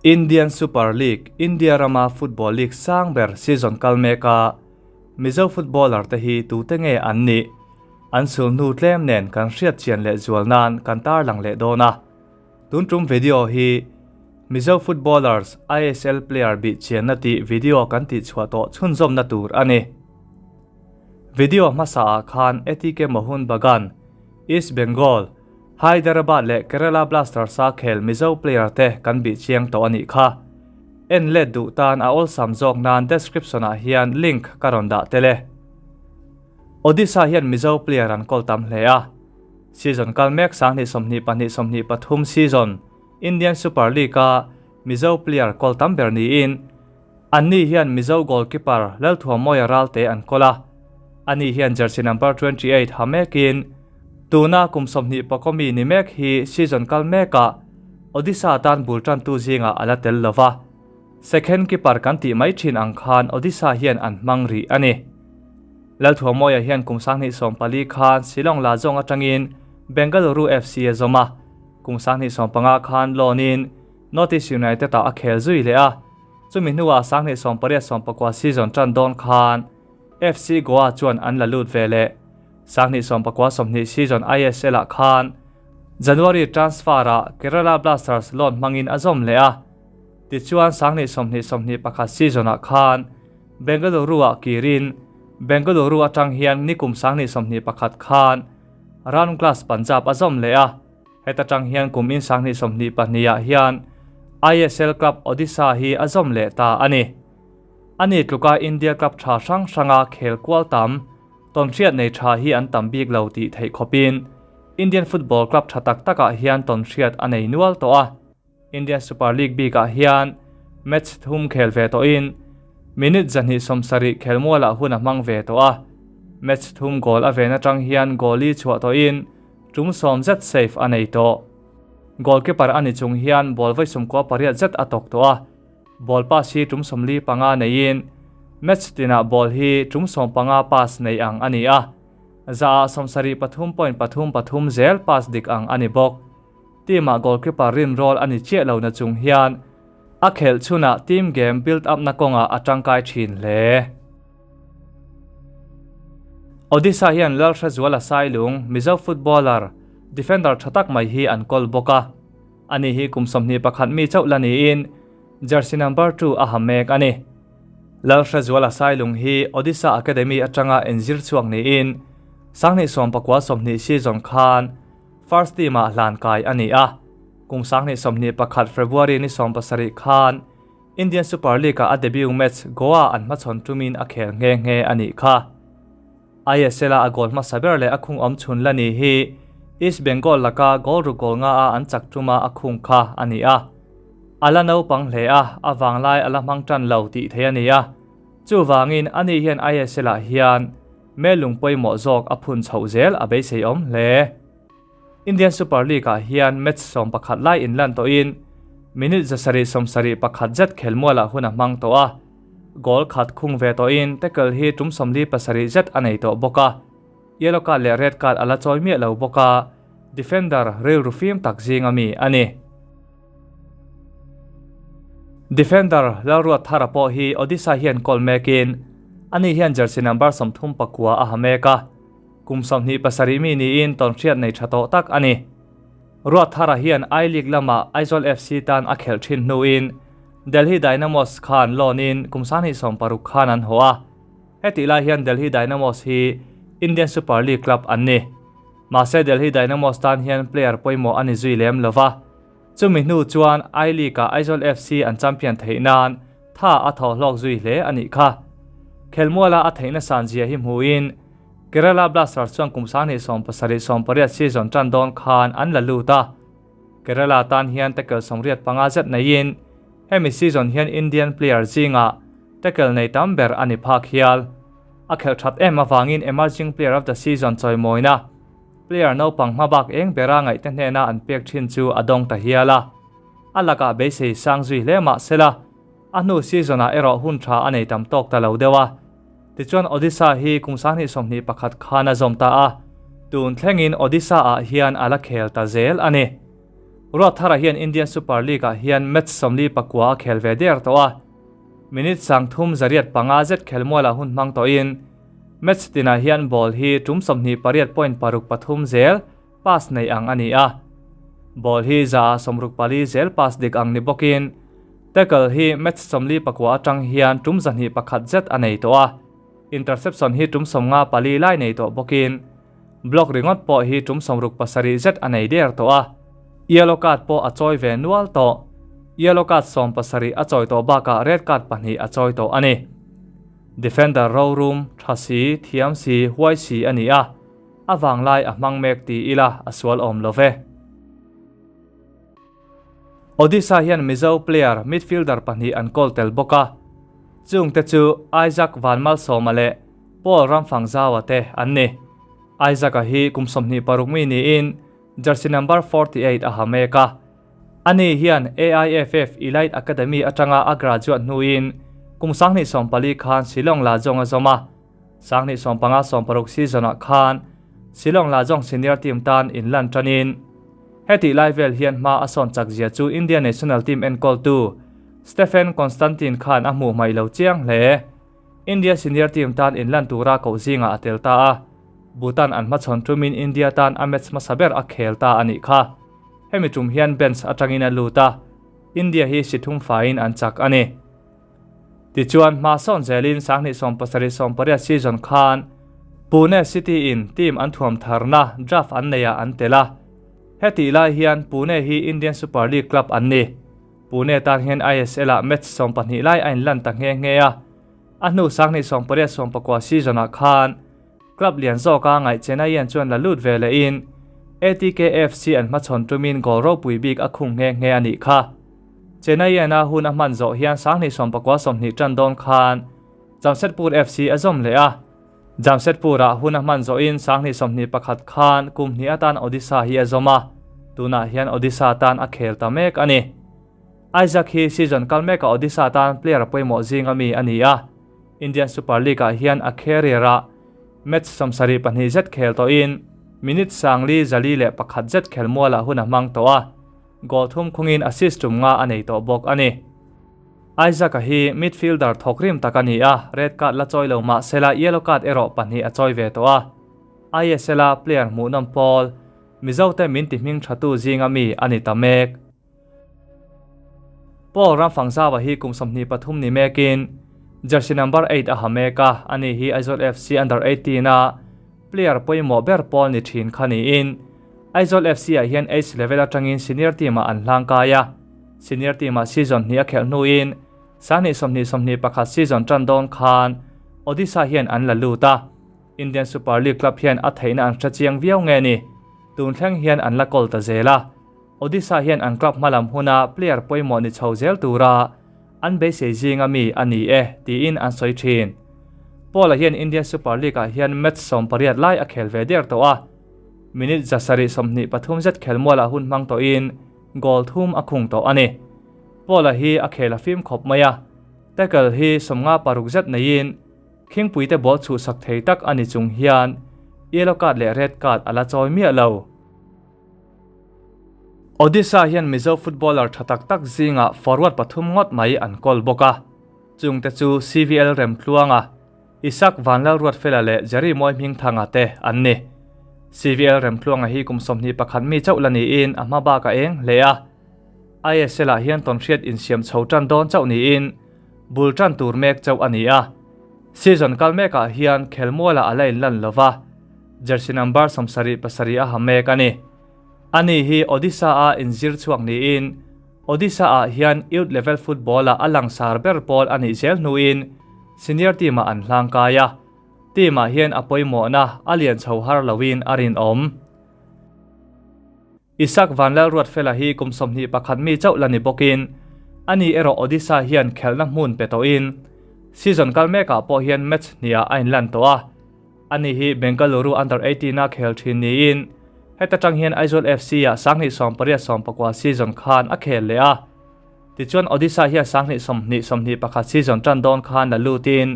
Indian Super League, India rama football league sang ber season kal meka Mizo footballer te hi tute nge an nih? An sulhnu tlem nen kan hriat chian leh zual nan kan tarlang leh dawn a. Tun tum video hi Mizo footballers ISL player bih chianna tih video kan tihchhuah tawh chhunzawmna tur a ni. Video hmasa ah khan ATK Mohun Bagan, East Bengal, Hyderabad leh Kerala Blasters a khel Mizo player te kan bih chiang tawh a nih kha. En let duh tan a awlsam zawk nan description ah hian link ka rawn dah tel e. Odisha hian Mizo player an kawl tam hle a. Season kal mek 2022 23 season Indian Super League a Mizo player kawl tam ber niin anni hian Mizo goalkeeper Lalthuamawia Ralte an kawl a. Ani hian jersey number 28 ha mekin tuna kum 20 pakomi ni mek hi season kal mekah Odisha tan bul tantu zinga ala tel lova. Second keeper kan tih mai thin ang khan Odisha hian an hmang ri ani. Lalthuamawia hian kum 2014 khan Shillong Lajong atangin Bengaluru FC a zawma. Kum 2015 khan loan-in North East United a a khel zui leh a. Chumi hnuah 2018-19 season tan dawn khan FC Goa chuan an la lut ve leh. 2019-20 season ISL ah khan January transfer ah Kerala Blasters loan hmangin a zawm leh a. Tichuan 2020-21 season ah khan Bengaluru ah kirin Bengaluru atang hian nikum 2021 khan Round Glass Punjab a zawm leh a. Heta tang hian kum in 2022 ah hian ISL Club Odisha hi a zawm leh ta ani. Ani tluka India Club tha hrang hranga khel kual tam ton hriat nei tha hi an tam bik lo tih theih khawpin Indian Football Club tha tak takah hian ton hriat a nei nual tawh a. Indian Super League bikah hian match thum khel ve tawhin minute 270 khel mualah hun a hmang ve tawh a. Match thum goal a ven atang hian goal li chhuah tawhin tum sawm zet safe a nei tawh. Goalkeeper ani chung hian ball vai sum kwa pariat zet a tok tawh a. Ball pass hi tum 45 neiin match tinah ball hi tum 15 pass nei ang ani a. Za 73.33 zel pass dik ang ani bawk. Team a goalkeeper rin roll ani che lo na chung hian a khel chuna team game build up na konga atangkai thin hle. Odisha hian Lalhrazuala Sailung Mizo footballer defender thatak mai hi an kol boka. Ani hi kum 21 mi chauh lani in jersey number 2 a hamek ani. Lalhrazuala Sailung hi Odisha Academy atanga enzir chuak ni in 2019 season khan first team a hlan kai ani a. Kum 2021 February ni 17 khan Indian Super League a debut match Goa an hmachhawn tumin a khel nge nge ani kha. ISL a goal hmasa ber leh a khung awm chhun la ni hi East Bengal laka goal ru goal nga a an chak tuma a khung kha ani a. Ala naupang hle a awanglai ala hmang tan lo tih thei ani a. Chu wangin ani hian ISL ah hian melung pawimawh zawk a phun chhoh zel a beisei awm hle. Indian Super League ah hian match 11 lai in lan tawhin minute 771 zet khel mualah hun a hmang tawh a. Goal khat khung ve tawhin tackle hi tum 47 zet a nei tawh bawk a. Yellow card leh red card ala chawi miah lo bawk a. Defender ril rufim tak zing ami ani. Defender Lalruat Thara pawh hi Odisha hian goal mekin ani hian jersey number 34 a ha mek a. Kum 27 mi niin ton hriat nei tha tawh tak ani. Ruat Thara hian I League lama Aizawl FC tan a khel thin hnuin Delhi Dynamos khan loan in kum 2026 khan an ho a. Heti lai hian Delhi Dynamos hi Indian Super League club an ni. Mahse Delhi Dynamos tan hian player pawimawh ani zui lem lova. Chumi hnu chuan I League a Aizawl FC an champion theih nan tha a tho hlawk zui hle ani kha. Khelmuala a theihna san zia hi hmuin Kerala Blasters chuan kum 2027 season tan dawn khan an la lut a. Kerala tan hian tackle 85 zet neiin hemi season hian Indian player zinga tackle nei tam ber ani phak hial. A khel that em awangin emerging player of the season chawimoina player no pang hmabak eng bera ngai te hnena an pek thin chu adong ta hiala. A laka beisei sang zui hle ma sela. A hnu season a ero hun tha anei tam tok ta lo dewa. Tichuan Odisha hi kum 2021 khan a zawm ta a. Tun thlengin Odisha ah hian ala khel ta zel ani. Ruatthara hian Indian Super League-ah hian match 44 a khel ve der tawh a, minute 385 zet khelmualah hun hmang tawhin match tinah hian ball hi tum 28.63 zel pass nei ang a ni a. Ball hi 164 zel pass dik ang ni bawkin tackle hi match 49 atang hian tum 201 zet a nei tawh a. Interception hi tum 54 lai nei tawh bawkin block ringawt pawh hi tum 67 zet a nei der tawh a. Yellow card pawh a chawi ve nual tawh. Yellow card 17 a chawi tawh bakah red card 2 a chawi tawh a ni. Defender rorum, tha si, thiam si, huai si a ni a. A vanglai a hmang mek ti ila a sual awm lo ve. Odisha hian Mizo player midfielder 2 an kawl tel bawk a. Chungte chu Isaac Vanmalsawma leh Paul Ramfangzawa te an ni. Isaac a hi kum 26 mi niin jersey number 48 a ha mek a. Ani hian AIFF Elite Academy atanga a graduate hnuin kum 2024 khan Shillong Lajong a zawm a. 2015-16 season-ah khan Shillong Lajong senior team tan inlan tanin heti lai vel hian hma a sawn chak zia chu India national team enkawl tu Stephen Constantine khan a hmuh mai lo chiang hle. India senior team tan inlan tura koh zinga a tel ta a. Bhutan an hmachhawn tumin India tan a match hmasa ber a khel ta anih kha. Hemi tum hian bench atangin a lut a. India hi si thum faiin an chak ani. Tichuan hma sawn zelin 2017-18 season khan Pune City in team an thuam tharna draft an neia an tel a. Heti lai hian Pune hi Indian Super League club an ni. Pune tan hian ISL ah match 12 lai a inlan ta nge nge a. A hnu 2018-19 season ah khan club lian zawka ngai Chennaiyin chuan la lut ve lehin ATKFC an hmachhawn tumin goal ropui bik a khung nge nge anih kha. Chennaiyin a hun a hman zawh hian 2019-20 tan dawn khan Jamshedpur FC a zawm leh a. Jamshedpur ah hun a hman zawhin 2021 khan kum hnih atan Odisha hi a zawm a. Tunah hian Odisha tan a khel ta mek ani. Isaac hi season kal meka Odisha tan player pawimawh zinga mi ani a. Indian Super League ah hian a career ah match 72 zet khel tawhin minute 401 zet khel mualah hun a hmang tawh a. Goal thum khungin assist tum nga a nei tawh bawk ani. Isaac a hi midfielder thawk rim tak ani a, red card la chawi lo mah sela yellow card erawh 2 a chawi ve tawh a. ISL a player hmuhnawm pawl Mizo te min ti hming thatu zinga mi ani ta mek. Paul Ramfangzawa hi kum 23 ni mekin jersey number 8 a ha mek a, ani hi Aizawl FC under 18 a player pawimawh ber pawl ni thin kha niin Aizawl FC ah hian age level atangin senior team ah an hlang kai a. Senior team ah season hnih a khelh hnuin 2021 season tan dawn khan Odisha hian an la lut a. Indian Super League club hian a theihna an hre chiang viau nge ni. Tun thleng hian an la kawl ta zel a. Odisha hian an club hmalam huna player pawimawh ni chho zel tura an beisei zinga mi ani e tiin an sawi thin. Paul a hian Indian Super League ah hian match 18 lai a khel ve der tawh a. Minute 723 zet khel mualah hun hmang tawhin goal thum a khung tawh ani. Paul a hi a khel a fim khawp mai a. Tackle hi 56 zet neiin khingpui te ball chu sak thei tak ani chung hian yellow card leh red card ala chawi miah lo. Odisha hian Mizo footballer tha tak tak zinga forward pathum ngawt mai an kawl bawk a. Chungte chu CVL Remtluanga, Isak Vanlal Ruatfela leh Jerry Moi Hmingthanga te an ni. CVL Remtluanga hi kum 21 mi chauh la niin a hma bak a eng hle a. ISL ah hian tawnhriat insiam chho tan dawn chauh niin bul tan tur mek chauh ani a. Season kal mekah hian khelmuala ala inlan lova jersey number 77 a ha mek ani. Ani hi Odisha a inzir chhuak niin Odisha ah hian youth level football a alang sar ber pawl ani zel hnuin senior team ah an hlang kai a. Team ah hian a pawimawh na a lian chho har loin a rin awm. Isak Vanlal Ruatfela hi kum 21 mi chauh la ni bawkin ani erawh Odisha hian khelhna hmun pe tawhin season kal mekah pawh hian match hniah a inlan tawh a. Ani hi Bengaluru under 18 a khel thin niin heta tang hian Aizawl FC ah 2018-19 season khan a khel leh a. Tichuan Odisha hian 2020-21 season tan dawn khan la lutin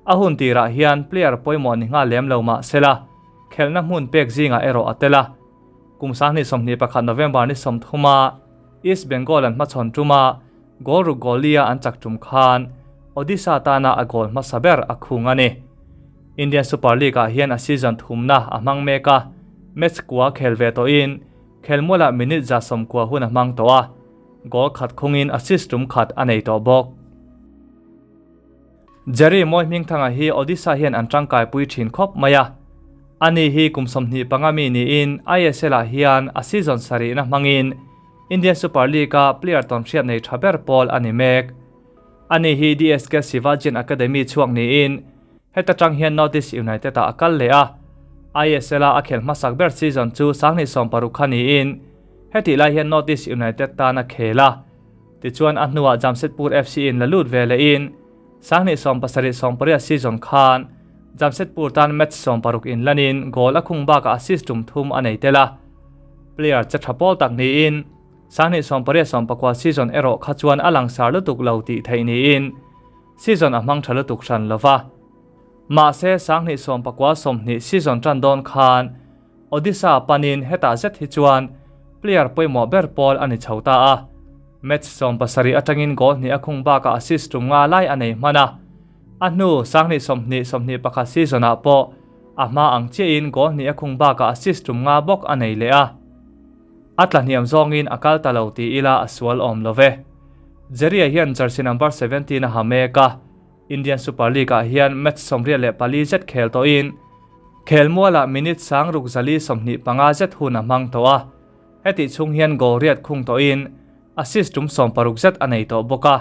a hun tirah hian player pawimawh ni nga lem lo mah sela khelhna hmun pek zinga erawh a tel a. Kum 2021 November ni 30a East Bengal an hmachhawn tuma goal ruk goal lia an chak tum khan Odisha tana a goal hmasa ber a khung a ni. Indian Super League ah hian a season thumna a hmang mek a, match kua khel ve tawhin khelmualah minute 190 hun a hmang tawh a, goal khat khungin assist tum khat a nei tawh bawk. Jerry Mawi Hmingthanga hi Odisha hian an tangkai pui thin khawp mai a. Ani hi kum 25 mi niin ISL ah hian a season sarihna hmangin Indian Super League a player tawnhriat nei tha ber pawl a ni mek. Ani hi DSK Shivajian Academy chhuak niin heta tang hian North East United ah a kal leh a. ISL a a khel hmasak ber season chu 2016 kha niin hetih lai hian North East United tan a khel a. Tichuan a hnuah Jamshedpur FC in la lut ve lehin 2017-18 season khan Jamshedpur tan match 60 in lanin goal a khung bakah assist tum thum a nei tel a. Player che tha pawl tak niin 2018-19 season erawh kha chuan a langsar lutuk lo tih theih niin season a hmang tha lutuk hran lova. Mahse 2019-20 season tan dawn khan Odisha panin hetah zet hi chuan player pawimawh ber pawl a ni chho ta a. Match 70 atangin goal hnih a khung bakah assist tum nga lai a nei hman a. A hnu 2020-21 season ah pawh a hma ang chiahin goal hnih a khung bakah assist tum nga bawk a nei leh a. A tla hniam zawngin a kal ta lo ti ila a sual awm lo ve. Jerry-a hian jersey number 17 a ha mek a. Indian Super League ah hian match 84 zet khel tawhin khelmualah minute 6425 zet hun a hmang tawh a. Hetih chhung hian goal riat khung tawhin assist tum 60 zet a nei tawh bawk a.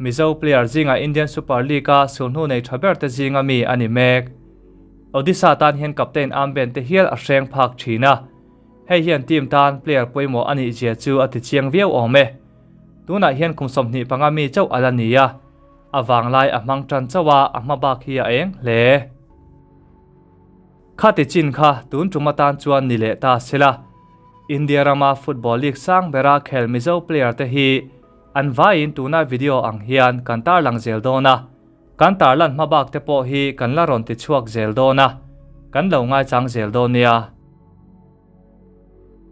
Mizo player zinga Indian Super League a sulhnu nei tha ber te zinga mi a ni mek. Odisha tan hian captain armband te hial a hreng phak thin a. Hei hian team tan player pawimawh a nih zia chu a ti chiang viau awm e. Tunah hian kum 25 mi chauh a la ni a. A vanglai a hmang tan chauh a, a hma bak hi a eng hle. Khati chin kha tun tum atan chuan ni leh ta sela. India rama football league sang bera khel Mizo player te hi an vaiin tuna video ang hian kan tarlang zel dawn a. Kan tarlan hma bak te pawh hi kan la rawn ti chhuak zel dawn a. Kan lo ngaichang zel dawn nia.